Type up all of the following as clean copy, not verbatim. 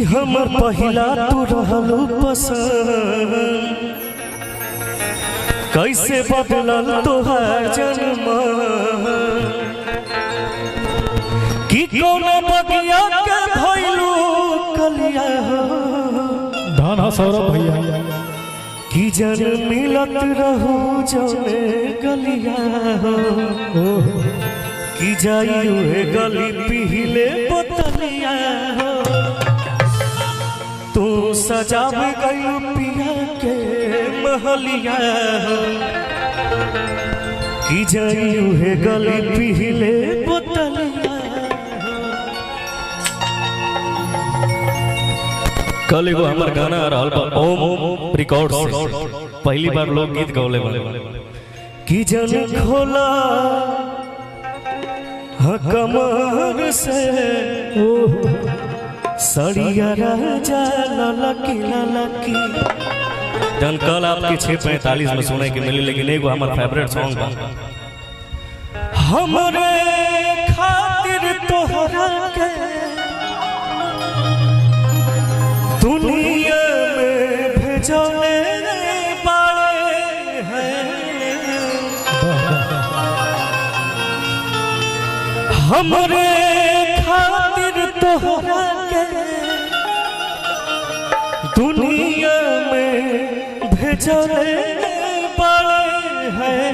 हमर पहिला तू रहलू पसंद, कैसे बदलल तोहार जन्म, कि कौन बगिया के भइलू कलिया हो, धन हा सौरभ भैया। कि जन मिलत रहू जने गलिया हो, कि जाई उहे गली पीले बोतलिया हो, तू सजाब गई पिया के महलिया हो, कि जाई उहे गली पीले बोतलिया। कल एगो हमर गाना आ रहल बा ओम रिकॉर्ड से, पहली बार लोकगीत गौले बा कि जन खोला कमर से सड़िया राजा ललकी ललकी। जन कल आपके 6:45 में सुने के मिली, लेकिन एगो हमर फेवरेट सॉन्ग बा। हमरे खातिर तोहरा के दुनिया में भेजले बाड़े हैं, हमरे खातिर तोहरा के दुनिया में भेजले बाड़े हैं,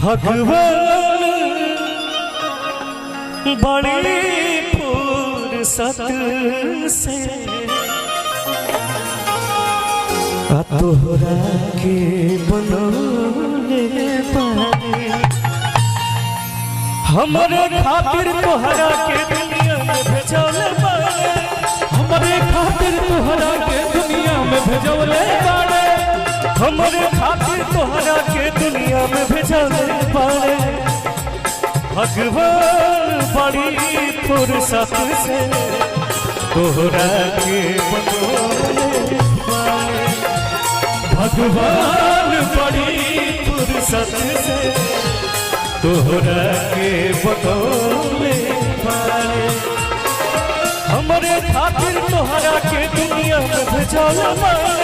भगवान बड़ी फुर्सत से तोहरा के बनौले बाड़े, हमरे खातिर तोहरा के दुनिया में भेजले बाड़े, हमरे खातिर तोहरा के दुनिया में भेजवले बाड़े, हमरे खातिर तोहरा के दुनिया में भेजले बाड़े, भगवान बड़ी फुर्सत से तोहरा के बनौले बाड़े, भगवान बड़ी फुर्सत से तोहरा के बनौले बाड़े, हमरे खातिर तोहरा के दुनिया में भेजले बाड़े,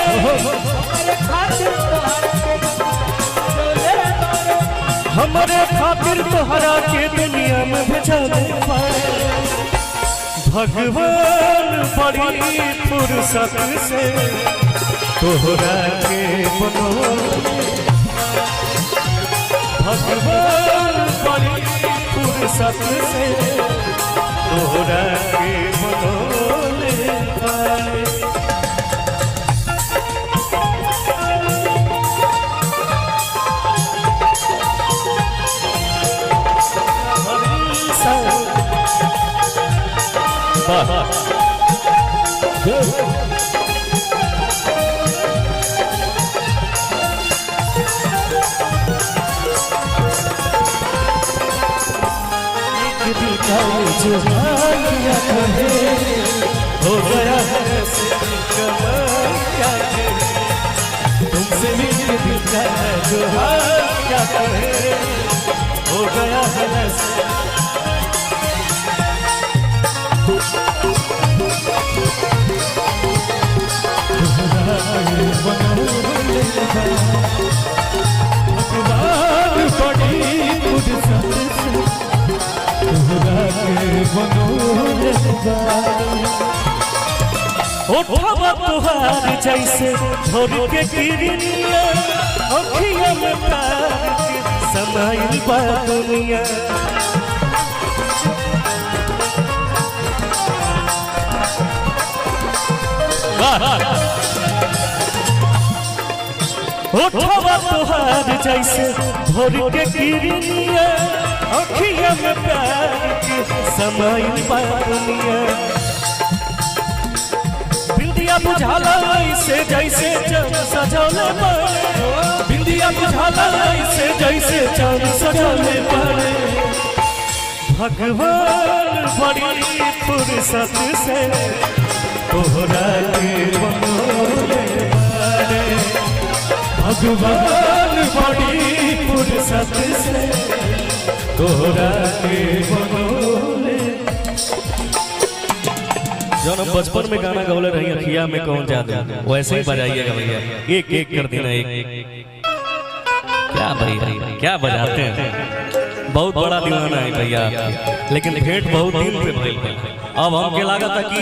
हमरे खातिर तोहरा के दुनिया में भेजले बाड़े, भगवान बड़ी फुर्सत से तोहरा के बनौले, भगवान बड़ी फुर्सत से तोहरा के बनौले बाड़े। वाह दिल का जो हाल क्या कहे, हो गया है कमाल क्या कहे, तुमसे मिलके दिल का जो हाल क्या कहे, हो गया है भगवान बड़ी फुर्सत से तोहरा के बनौले बाड़े। ओठवा तुहार जैसे भोर के किरनिया, अखिया में प्यार के समाइल बा दुनिया, ओठवा तुहार जैसे भोर के किरनिया, अखिया में प्यार के समाइल बा दुनिया, बिंदिया बुझाला ऐसे जैसे चंद सजौले बाड़े, बिंदिया बुझाला ऐसे जैसे चंद सजौले बाड़े, भगवान बड़ी फुर्सत से तोहरा के बनौले बाड़े, भगवान बड़ी फुर्सत से तोहरा के बनौले। जौन हम बचपन में गाना गौले रही अखिया में कौन जादू, वैसे ही बजाइएगा भैया। एक एक कर देना एक। क्या भैया क्या बजाते हैं, बहुत बड़ा दीवाना है भैया आपके। लेकिन भेंट बहुत दिन पे भइल बा। अब हमके लागत है कि